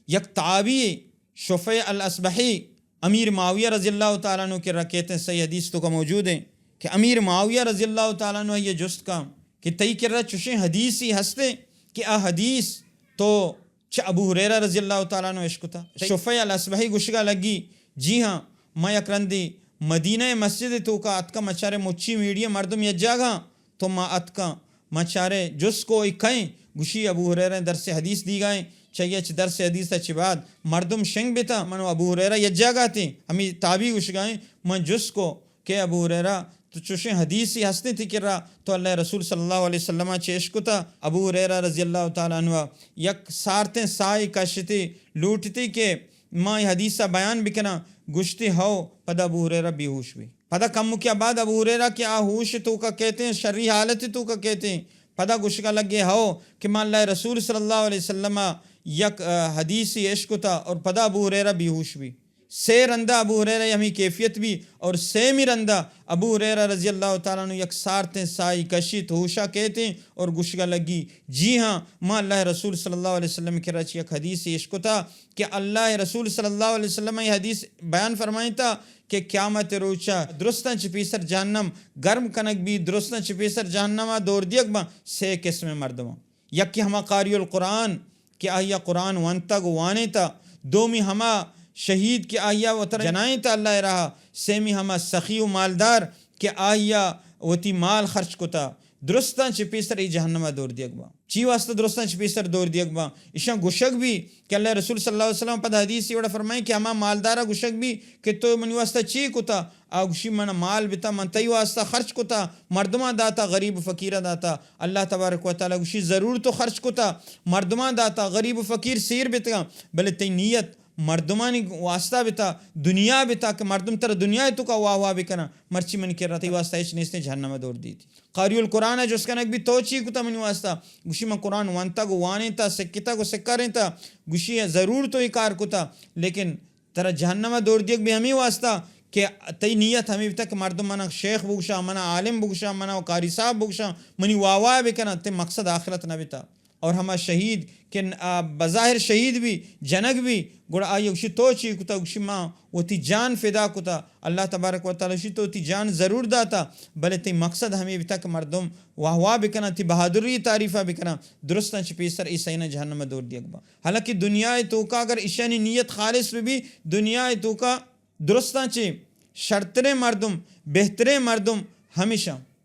یک تابعی شفیع الاصبحی امیر معاویہ رضی اللہ تعالیٰ عنہ کرا کیتیں، صحیح حدیث توکا موجود ہیں کہ امیر معاویہ رضی اللہ تعالیٰ عنہ یہ جست کا کہ تئی کرا چشیں حدیثی ہستے کہ آ حدیث تو چہ ابو ہریرہ رضی اللہ تعالیٰ عنہ اشکتا؟ شفیع الاصبحی گوشگا لگی، جی ہاں، ما یک رندی مدینہ مسجد توکا اتکا، مچارے مچی میڑی مردم یک جاگہ، تو ما اتکاں، ما چارے جست کو اے کئیں؟ گوشی ابو ہریرہ درس حدیث دیگائیں، چیا چہ درس حدیث چہ بعد مردم شنگ بیتا، من و ابو ہریرہ یک جاگہ تیں، ہمیں تابعی گوشگائیں، من جست کو کہ ابو ہریرہ تو چوشیں حدیثی ہستیں تئی کرا، تو اللہ رسول صلی اللہ علیہ وسلم چہ اشکتا؟ ابو ہریرہ رضی اللہ تعالیٰ عنہ یک سارتیں ساہی کشتی، لوٹتی کہ ما اے حدیث بیان بکناں، گوشتی ہو، پدا ابو ہریرہ بے ہوش بی۔ پدا کمکیا بعد ابو ہریرہ کہ آ ہوش توکا کیتیں، شری حالت توکا کیتیں، پدا گوشگا لگے ہو کہ ما اللہ رسول صلی اللہ علیہ وسلم یک، آ، حدیثی اشکتا اور پدا ابو ہریرہ بے ہوش بی۔ سے رندا ابو ہریرہ ہمیں کیفیت بی اور سیمی رندا ابو ہریرہ رضی اللہ تعالیٰ عنہ یک سارتیں ساہی کشیت، ہوشا کیتیں اور گوشگا لگی، جی ہاں، ما اللہ رسول صلی اللہ علیہ وسلم کرا چہ یک حدیثی اشکتا کہ اللہ رسول صلی اللہ علیہ وسلم یہ حدیث بیان فرمائیتا کہ قیامت روچا درستاں چہ پیسر جہنم گرم کنگ بی، درستاں چہ پیسر جہنما دور دیگ باں سے قسم مردماں۔ یکی ہما قاری القرآن کہ آئیا قرآن ونتگ و وانینتا، دومی ہما شہید کہ آئیا وترا جنائینتا اللہ راہا، سیمی ہما سخی و مالدار کہ آئیا وتی مال خرچ کتا۔ درستاں چہ پیسر اے جہنما دور دیگ باں۔ چی واسطہ درستاں چہ پیسر دور دیگ باں؟ ایشاں گوشگ بی کہ اللہ رسول صلی اللہ علیہ وسلم پدا حدیثی وڑا فرمائیں کہ ہما مالدارا گوشگ بی کہ تو منی واسطہ چی کتا؟ آ گوشی، من مال بتا، من تئی واسطہ خرچ کتا، مردماں داتا، غریب و فقیراں داتا۔ اللہ تبارک و تعالیٰ گوشی، ضرور تو خرچ کتا، مردماں داتا، غریب و فقیر سیر بتگاں، بلے تئی نیت مردمانی واسطہ بتا، دنیا بتا کہ مردم ترا دنیا توکا واہ واہ بکناں، مرچی من کرا تئی واسطہ ہچ نیستیں، جہنم دور دیتی۔ قاری القرآن ء جست کنگ بیت، تو چی کتا منی واسطہ؟ گوشی، من قرآن وانتگ و وانینتا، سکتگ و سکارینتا۔ گوشی، ضرور تو اے کار کتا، لیکن ترا جہنم ء دور دیگ بی ہمے واسطہ کہ تئی نیت ہمے بیتا کہ مردم منا شیخ بگوشاں، منا عالم بگوشاں، منا قاری صاحب بگوشاں، منی واہ واہ بکناں، تئی مقصد آخرت نہ بیتا۔ اور ہما شہید کہ، آ، بظاہر شہید بی، جنگ بی، گڑا آئی گوشی، تو چی کتا؟ گوشی، ما وتی جان فدا کتا۔ اللہ تبارک و تعالیٰ گوشی، تو وتی جان ضرور داتا، بلے تئی مقصد ہمے بیتا کہ مردم واہ واہ بکناں، تئی بہادری تعریفا بکناں۔ درستاں چہ پیسر اے سئیناں جہنم ء دور دیگ باں۔ حالانکہ دنیا ء توکا اگر ایشانی نیت خالص بہ بی، دنیا ء توکا درستاں چہ شرتریں مردم، بہتریں مردم ہمیشاں۔